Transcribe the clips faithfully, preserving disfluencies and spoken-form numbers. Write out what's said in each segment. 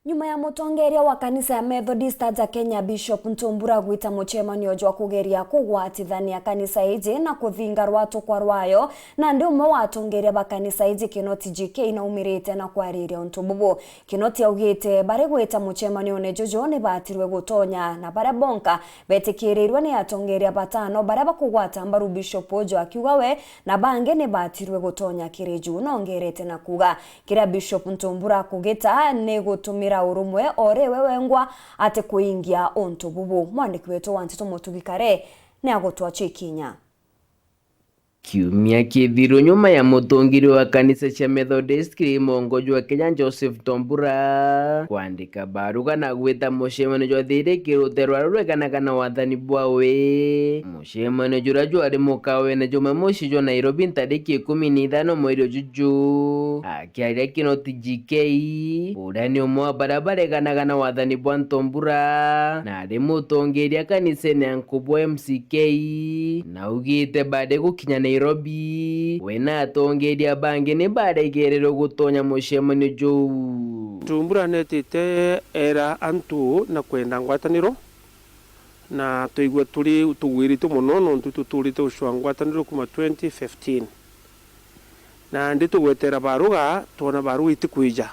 Nyuma ya mutongeria wa kanisa ya Methodist aja Kenya, Bishop Ntumbura gwita mucemanio jwa kugeria kugwatithania kanisa iji na kuthinga rwatukwa rwayo, nandi umwe wa atongeria ba kanisa iji Kinoti G K naumirite na kwariria untu bubu. Kinoti augite bari gwita mucemanione juju ni batirwe gutonya, na baria bonka betikirirwe ni atongeria batano baria bakugwata mbaru Bishop uju, akiuga we na bangi ni batirwe gutonya kiri ju. Nongerete na kuuga kiria Bishop Ntumbura akugita ni gutumira urumwe o ri we wengwa ati kuingia untu bubu. Mwandiki wetu wa nteto Mutugi Kare ni agutwachia ikinya. Kiumia kithiru nyuma ya mutongeria wa kanisa cia Methodist kiri mongo jwa Kenya, Joseph Ntumbura, kwandika baruga na gwita mucemanio jwa thiri kiruterwa rureganaga na wathani bwawe. Mucemanio juria jwari mukawene jumwe mucii jwa Nairobi ntariki ikumi na ithano mweri uju ju. Akiaria Kinoti G K, uria ni umwe wa baria bareganaga na wathani bwa Ntumbura, na ari mutongeria kanisene ya Nkubwa M C K, naugite bari gukinya Nairobi, we na atongeria bangi ni baregererwe gutonya mucemanio juu. Ntumbura netite era antu na kwenda ngwataniro, na twaigua turi tugwiritwe mono nontu tuturite gucwa ngwataniro kuma twenty fifteen. Nandi tugwetera baruga, twona baruga itikwija.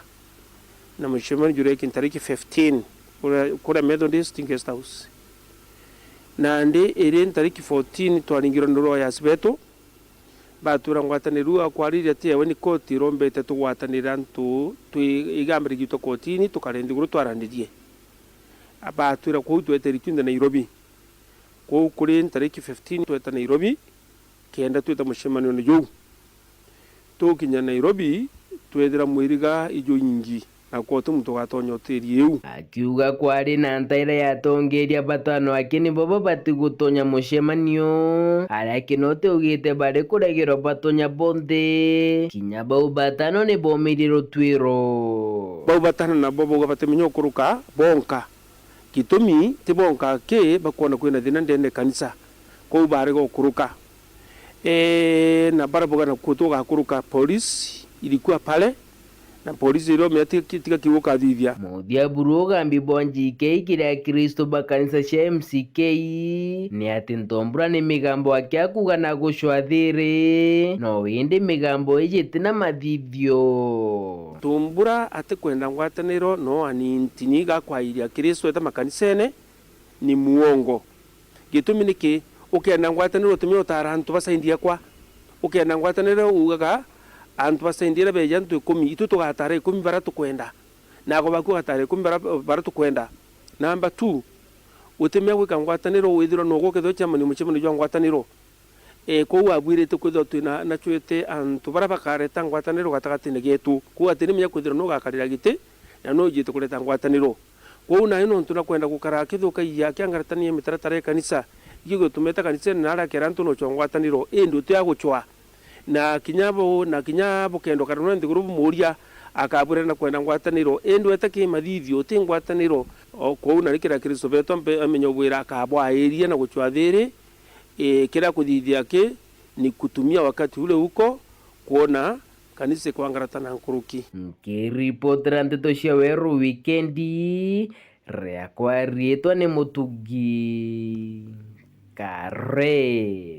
Na mucemanio jureki ntariki fifteen, kuria, kuria Methodist Guest House. Nandi iri ntariki fourteen twaringirwe ni lawyers betu, batwira ngwataniro iu akwariria ti ewe ni koti irombete tugwatanire antu twi igambire gitwe kotini tukare nthiguru twaranirie. Batwira kwou twetere twinthe Nairobi. Kwou kuri ntariki fifteen tweta Nairobi, kenda twita mucemanione juu. Tukinya Nairobi, twethira mwiriga ijo ingi, na kwoti muntu ugatonya utiri iu. Akiuga kwari na ntaira ya atongeria batano aki nibo babati gutonya mucemanio, aria Kinoti augite bari kuregerwa batonya bonthe, kinya bau batano ni bomirie rutwiro. Bau batano nabo bauga batimenya ukuruka bonka. Gitumi ti bonka aki bakwona kwina thina ndene kanisa, kwou barega ukuruka. Ee, na barabuga nakuo tugakuruka polisi ilikuwa pale, na polisi iria umea tiga, tiga kiu ukathithia. Muthia buru ugambi bwa G K kiri Akristo ba kanisa cia M C K ni ati Ntombura ni migambo aki akuga na gucwa thiri, no indi migambo iji itina mathithio. Ntombura atikwenda ngwataniro, no anintini gakwairia Akristo eta makanisene, ni muongo. Gitumi niki? Ukenda ngwataniro utumia utara antu ba side yakwa. Ukenda ngwataniro ugaga antu ba side iria beja antu ikumi, itu tugatara ikumi bara tukwenda. Nako baku ugatara ikumi bara, bara tukwenda. Number two, utimia gwika ngwataniro withirwa no gukethirwa chairman mucemanio jwa ngwataniro. E, kwou abwirite kwithirwa twina, na twite antu bara bakareta ngwataniro gatagatine getu. Kwou atirimenya kwithirwa no gakarira giti, na no ujite kureta ngwataniro. Kwou nayo nontu nakwenda gukara akithukagia akiangaratania mitaratara ya kanisa, ikio gitume ta kanisa ene nara akera antu nochwa ngwataniro, indi uti aguchwa. Na kinya bo, na kinya bukendwa kana nwe nthiguru bumuria, akabwira nakwenda ngwataniro, indi weta ki mathithio, uti ngwataniro. O kwou nari kira Kristo betu ampe, amenye ubwira akabwairia na guchwa thiri, e, kira kuthithia ki ni kutumia wakati ule uko kwona kanisa ikwangarata na nkuruki. Nkiripotera nteto cia Weru Wikendi, riakwa riitwa ni Mutugi Kare.